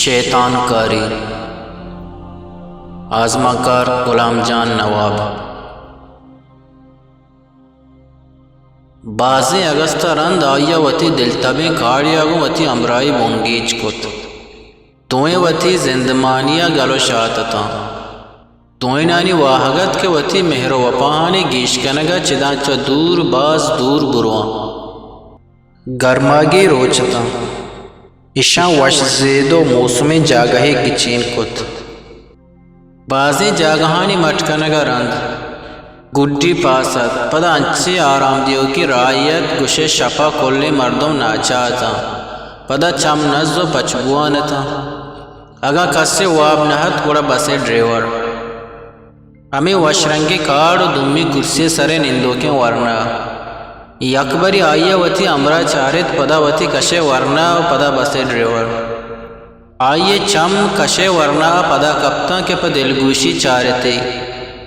شیطان کاری۔ آزمانکار غلام جان نواب۔ بازیں اگست ءَ رند آئی ءَ وتی دلتبیں کاڑے ءَ گوں وتی ہمراہی بنگیج کت۔ دوئیں وتی زندمانی ءَ گل ءُ شات اتاں۔ دوئینانی واہگ ات کہ وتی مہر ءُ وپاہانی گیش کنگ ءَ چداں چہ دور، باز دور برواں۔ گرماگی روچ اتاں۔ ایشاں وش زید ءُ موسمیں جاگہے گچین کت۔ بازیں جاگہانی مٹ کنگ ءَ رند گڈی پاس ات، پدا انچیں آرام دیوکیں راہے ات، گوشئے شپ ءَ کلیں مردم ناچاہ اتاں، پدا چم نز ءُ پچ بوان اتاں۔ اگاں کسے واب نہ ات، گڑا بس ءِ ڈریور۔ ہمے وش رنگیں کاڑ ءُ دومی کرسی ءِ سر ءَ نندوکیں ورنا۔ یکبرے آئی ءَ وتی ہمراہ چارت، پدا وتی کش ءِ ورنا ءُ پدا بس ءِ ڈریور۔ آئی ءِ چم کش ءِ ورنا ءَ پدا کپتاں کہ پہ دلگوشی چارت ئے۔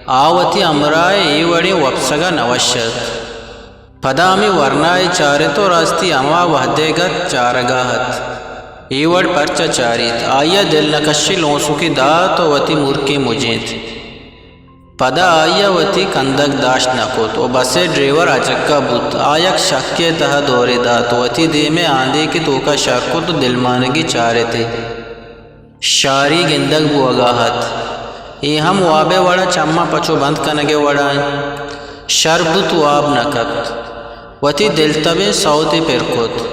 آ وتی ہمراہ ءِ اے وڑیں وپسگ ءَ نہ وش ات۔ پدا ہمے ورنا ءَ چارت ءُ راستی ہما وہد ءِ گت چارگ ءَ ات۔ اے وڑ پرچا چاریت؟ آئی ءَ دلنکشی لونسوکے دات ءُ وتی مرکے مجینت۔ پدا آئی ءَ وتی کندگ داشت نہ کت ءُ بس ءِ ڈریور اچکہ بوت۔ آ یک شکے ءِ تہا دورے دات ءُ وتی دیم ءِ آندیک ءِ توکا شر کت ءُ دلمانگی چارت ئے۔ شاری گندگ بوگ ءَ ات۔ اے ہم واب ءِ وڑا چماں پچ ءُ بند کنگ ءِ وڑا انت۔ شر بوت، واب نہ کپت۔ وتی دلتبیں سوتے پر کت۔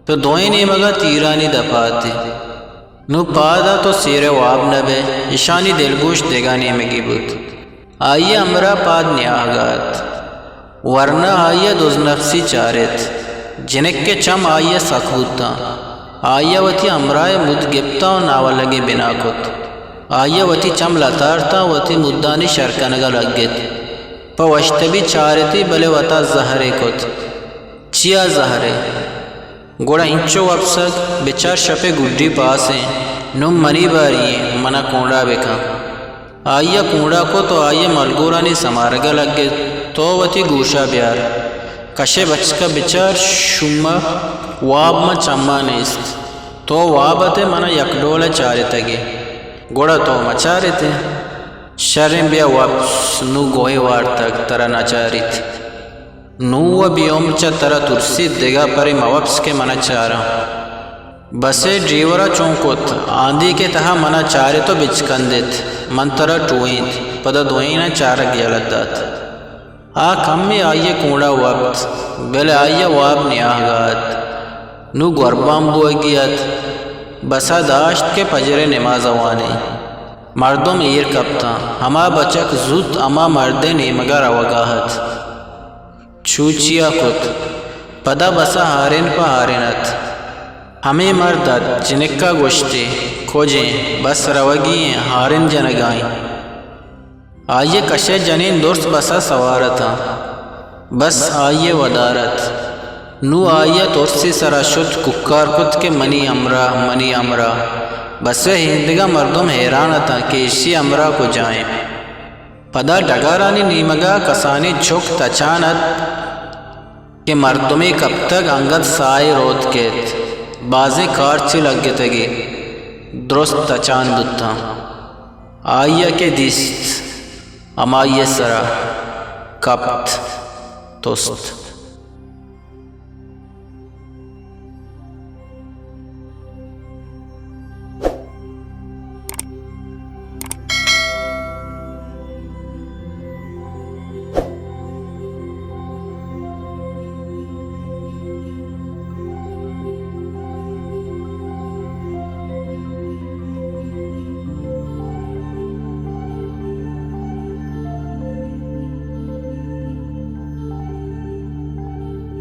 تو دوئیں نیمگ ءَ تیرانی دپ ءَ ات ئے۔ نوں پاد ات ءُ سیر ءِ واب نہ بئے۔ ایشانی دلگوش دگہ نیمگے بوت۔ آئی ءِ ہمراہ پاد نیاہگ ءَ ات۔ ورنا آئی ءَ دزنپسی چارت۔ جنک ءِ چم آئی ءَ سک بوتاں۔ آئی ءَ وتی ہمراہ ءِ مد گپتاں ءُ ناولگے بنا کت۔ آئی ءَ وتی چم لتارتاں ءُ وتی مدانی شر کنگ ءَ لگت۔ پہ وشتبی چارتی، بلے وتا زہرے کت۔ چیا زہرے؟ گڑا اینچو وپسگ؟ بچار، شپ ءِ گڈی پاس ایں۔ نوں منی باری ایں، منا کونڈا بکن۔ آئی ءَ کونڈا کت ءُ آئی ءِ ملگورانی سمارگ ءَ لگت۔ تو وتی گوش ءَ بیار۔ کش ءِ بچک ءَ بچار، شوم ءَ واب ماں چماں نیست۔ تو واب ات ئے، منا یک ڈول ءَ چارتگ ئے۔ گڑا تو مچارت ئے۔ شریں، بیا وپس، نوں گوہے وارتگ، ترا نہ چاریت۔ نوں و بے عمر چہ ترا ترسیت، دگہ پرے مہ وپس کہ من ءَ چاراں۔ بس ءِ ڈریور ءَ چون کت، آندیک ءِ تہا من ءَ چارت و بچکندت، من ترا ٹوہینت، پدا دوئیناں چارگ یلہ دات۔ آ کمے آئی ءِ کونڈا وپت، بلے آئی ءَ واب نیاہگ ءَ ات۔ نوں گوربان بوگی ات۔ بس ءَ داشت کہ پجر ءِ نماز ءَ وانیں۔ مردم ایر کپتاں۔ ہما بچک زوت ہما مرد ءِ نیمگ ءَ روگ ءَ ات۔ چوچی ءَ کت۔ پدا بس ءَ ہارن پہ ہارن ات۔ ہمے مرد ات، جنک ءَ گوشت ئے، کج ایں؟ بس روگی ایں، ہارن جنگ ءَ ایں۔ آئی ءِ کش ءِ جنین درست بس ءَ سوار اتاں۔ بس آئی ءِ ودار ات۔ نوں آئی ءَ ترسے سرا شت، کوکار کت کہ منی ہمراہ، منی ہمراہ۔ بس ءِ ایندگہ مردم حیران اتاں کہ ایشی ہمراہ کجا ایں۔ پدا ڈگارانی نیمگ ءَ کسانیں چک تچان ات کہ مردمے کپتگ، انگت ساہے روت کیت، بازیں کارچے لگتگ ئے، درست تچان بوتاں۔ آئی ءَ کہ دیست، ہمائی ءِ سرا کپت، تست۔